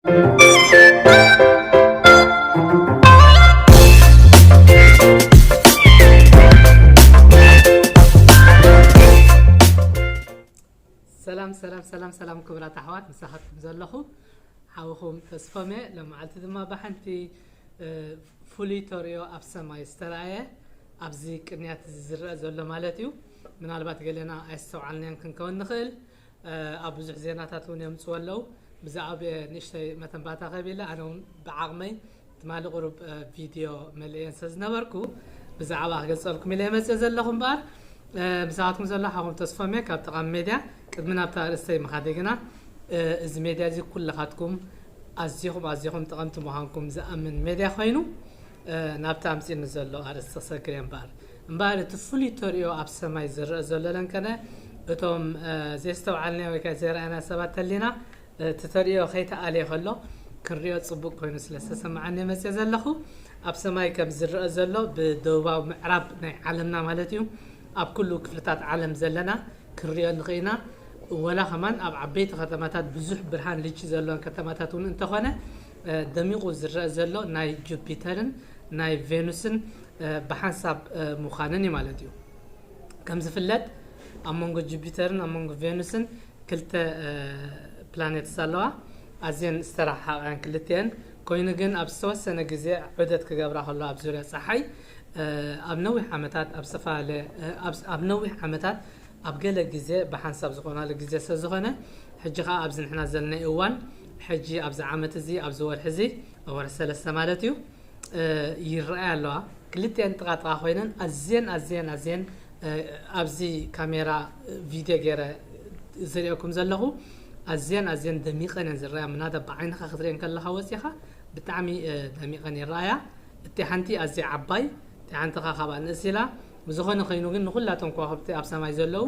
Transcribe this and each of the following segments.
ሰላም ሰላም ሰላም ሰላም፣ ክቡራት ኣሕዋት፣ ምሳኻትኩም ዘለኹ ሓውኹም ተስፎም እየ። ሎማዓልቲ ድማ ብሓንቲ ፍሉይ ተርእዮ ኣብ ሰማይ ዝተረኣየ ኣብዚ ቅንያት እዚ ዝረአ ዘሎ ማለት እዩ። ምናልባት ገለና ኣይስተውዓልናዮን ክንከውን ንኽእል። ኣብ ብዙሕ ዜናታት እውን የምፅዎ ኣለዉ። ብዛዕባ ንእሽተይ መተንባታ ከቢለ ኣነ እውን ብዓቕመይ ትማሊ ቁሩብ ቪድዮ መልእየን ስለ ዝነበርኩ ብዛዕባ ክገልፀልኩም ኢለ መፅእ ዘለኹ እምበኣር፣ ምሳኻትኩም ዘሎ ሓኹም ተስፎም እየ ካብ ጠቓሚ ሜድያ። ቅድሚ ናብታ ኣርእስተይ ምኻደይ ግና፣ እዚ ሜድያ እዚ ኩልኻትኩም ኣዝኹም ኣዝኹም ጠቐምቲ ምዃንኩም ዝኣምን ሜድያ ኮይኑ፣ ናብቲ ኣምፂእኒ ዘሎ ኣርእስቲ ክሰግር እየ እምበኣር። እምበኣር እቲ ፍሉይ ተርእዮ ኣብ ሰማይ ዝረአ ዘሎ ለንከነ እቶም ዘየስተውዓልናዮ ወይ ከዓ ዘይረኣና ሰባት ተሊና፣ እቲ ተርእዮ ከይተኣልየ ከሎ ክንሪኦ ፅቡቅ ኮይኑ ስለ ዝተሰማዓኒ መፅየ ዘለኹ። ኣብ ሰማይ ከም ዝረአ ዘሎ ብደቡባዊ ምዕራብ ናይ ዓለምና ማለት እዩ፣ ኣብ ኩሉ ክፍልታት ዓለም ዘለና ክንሪኦ ንኽእልና። ወላ ከማን ኣብ ዓበይቲ ከተማታት ብዙሕ ብርሃን ልቺ ዘለዎን ከተማታት እውን እንተኾነ፣ ደሚቑ ዝረአ ዘሎ ናይ ጁፒተርን ናይ ቬኑስን ብሓንሳብ ምዃንን እዩ ማለት እዩ። ከም ዝፍለጥ ኣብ መንጎ ጁፒተርን ኣብ መንጎ ቬኑስን ክልተ ፕላኔትስ ኣለዋ። ኣዝየን ዝተረሓሓቐን ክልቲአን ኮይኑ ግን ኣብ ዝተወሰነ ግዜ ዑደት ክገብራ ከሎ ኣብ ዙርያ ፀሓይ ኣብ ነዊሕ ዓመታት ኣብ ዝተፈላለየ ኣብ ነዊሕ ዓመታት ኣብ ገለ ግዜ ብሓንሳብ ዝኾናሉ ግዜ ስለ ዝኾነ ሕጂ ከዓ ኣብዚ ንሕና ዘለናይ እዋን ሕጂ ኣብዚ ዓመት እዚ ኣብዚ ወርሒ እዚ ወርሒ ሰለስተ ማለት እዩ ይረኣያ ኣለዋ። ክልቲአን ጥቓጥቓ ኮይነን ኣዝየን ኣዝየን ኣዝየን ኣብዚ ካሜራ ቪድዮ ገይረ ዝሪኦኩም ዘለኹ ኣዝየን ኣዝየን ደሚቐን እየን ዝረኣያ። ምናዳ ብዓይንኻ ክትሪአን ከለኻ ወፂኻ ብጣዕሚ ደሚቐን ይረኣያ። እቲ ሓንቲ ኣዝያ ዓባይ፣ እቲ ሓንቲ ኸዓ ካብኣ ንእስ ኢላ። ብዝኾነ ኮይኑ ግን ንኹላቶም ከዋኽብቲ ኣብ ሰማይ ዘለዉ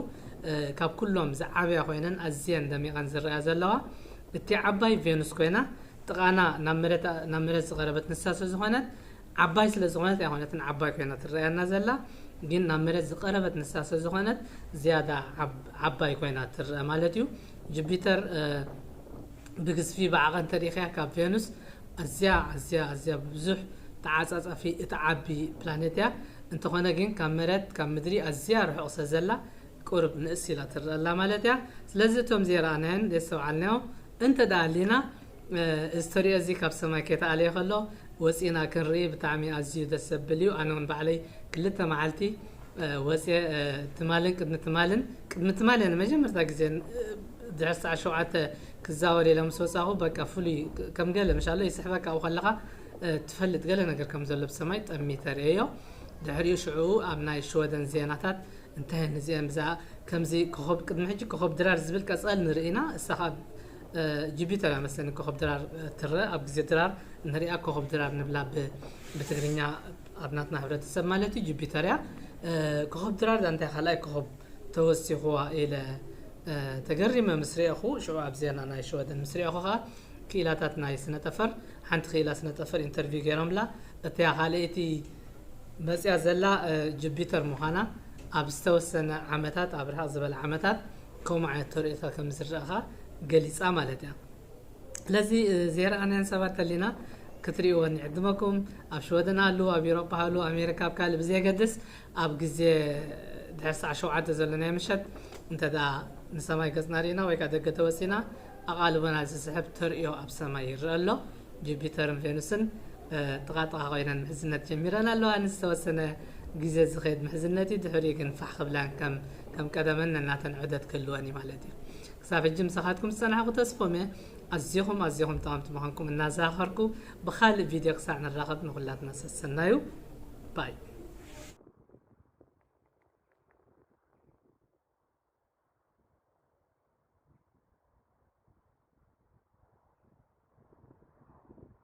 ካብ ኩሎም ዝዓብያ ኮይነን ኣዝየን ደሚቐን ዝረኣያ ዘለዋ እቲ ዓባይ ቬኑስ ኮይና ጥቓና ናብ መሬት ናብ መሬት ዝቐረበት ንሳ ስለ ዝኾነት ዓባይ ስለ ዝኾነት ኣይኮነትን ዓባይ ኮይና ትረኣየና ዘላ፣ ግን ናብ መሬት ዝቐረበት ንሳ ስለ ዝኾነት ዝያዳ ዓባይ ኮይና ትረአ ማለት እዩ። ጁፒተር ብግዝፊ ብዓቐን ተሪእኻያ ካብ ቬኑስ ኣዝያ ኣዝያ ኣዝያ ብዙሕ ተዓፃፃፊ እትዓቢ ፕላኔት እያ። እንተኾነ ግን ካብ መሬት ካብ ምድሪ ኣዝያ ርሑቕ ስለ ዘላ ቁሩብ ንእስ ኢላ ትረአ ኣላ ማለት እያ። ስለዚ እቶም ዘይረኣናዮን ዘየስተውዓልናዮ እንተ ደኣ ኣሊና፣ እዚ ተርእዮ እዚ ካብ ሰማይ ከይተኣለየ ከሎ ወፂእና ክንርኢ ብጣዕሚ ኣዝዩ ደስ ዘብል እዩ። ኣነ እውን ባዕለይ ክልተ መዓልቲ ወፅየ፣ ትማልን ቅድሚ ትማልን ቅድሚ ትማል እየ ንመጀመርታ ግዜ ድሕሪ ሰዓት ሸውዓተ ክዛወር ኢለ ምስ ወፃኹ በቃ ፍሉይ ከም ገለ ምሻሎ ይስሕበካ ኣብኡ ከለኻ ትፈልጥ ገለ ነገር ከም ዘሎ ብሰማይ ጠሚተ ርእየዮ። ድሕሪኡ ሽዑ ኣብ ናይ ሽወደን ዜናታት እንታይ ንዚአን ብዛ ከምዚ ኮኸብ ቅድሚ ሕጂ ኮኸብ ድራር ዝብል ቀፃል ንርኢ ኢና። እሳ ከዓ ጁፒተር እያ መሰለኒ ኮኸብ ድራር ትረአ። ኣብ ግዜ ድራር ንሪኣ ኮኸብ ድራር ንብላ ብትግርኛ ኣብ ናትና ሕብረተሰብ ማለት እዩ ጁፒተር እያ። ኮኸብ ድራር እንታይ ካልኣይ ኮኸብ ተወሲኽዋ ኢለ ተገሪመ ምስ ሪአኹ ሽዑ ኣብ ዜና ናይ ሽወደን ምስ ሪአኹ ከዓ ክኢላታት ናይ ስነጠፈር ሓንቲ ክኢላ ስነጠፈር ኢንተርቪው ገይሮምላ። እቲያ ካልኣይቲ መፅያ ዘላ ጁፒተር ምዃና ኣብ ዝተወሰነ ዓመታት ኣብ ርሕቕ ዝበለ ዓመታት ከምኡ ዓይነት ተርእዮታት ከም ዝረእኻ ገሊፃ ማለት እያ። ስለዚ ዘይረኣናያን ሰባት ተሊና ክትርእይወን ይዕድመኩም። ኣብ ሽወደን ሃሉ ኣብ ኤውሮጳ ሃሉ ኣሜሪካ ኣብ ካልእ ብዘየገድስ ኣብ ግዜ ድሕሪ ሰዓት ሸውዓተ ዘሎ ናይ ምሸት እንተ ደኣ ንሰማይ ገጽና ርኢና ወይ ከዓ ደገ ተወጺና ኣቓልቦና ዝስሕብ ተርእዮ ኣብ ሰማይ ይረአ ኣሎ። ጁፒተርን ቬኑስን ጥቓጥቓ ኮይነን ምሕዝነት ጀሚረን ኣለዋ። ንዝተወሰነ ግዜ ዝኸይድ ምሕዝነት እዩ። ድሕሪኡ ግን ፋሕ ክብላን ከም ከም ቀደመን ነናተን ዑደት ክህልወን እዩ ማለት እዩ። ክሳብ ሕጂ ምሳኻትኩም ዝጸናሕኩ ተስፎም እየ። ኣዚኹም ኣዚኹም ጠቐምቲ ምዃንኩም እናዘኻኸርኩ ብኻልእ ቪድዮ ክሳዕ ንራኸብ ንኹላትና ሰሰናዩ ባይ።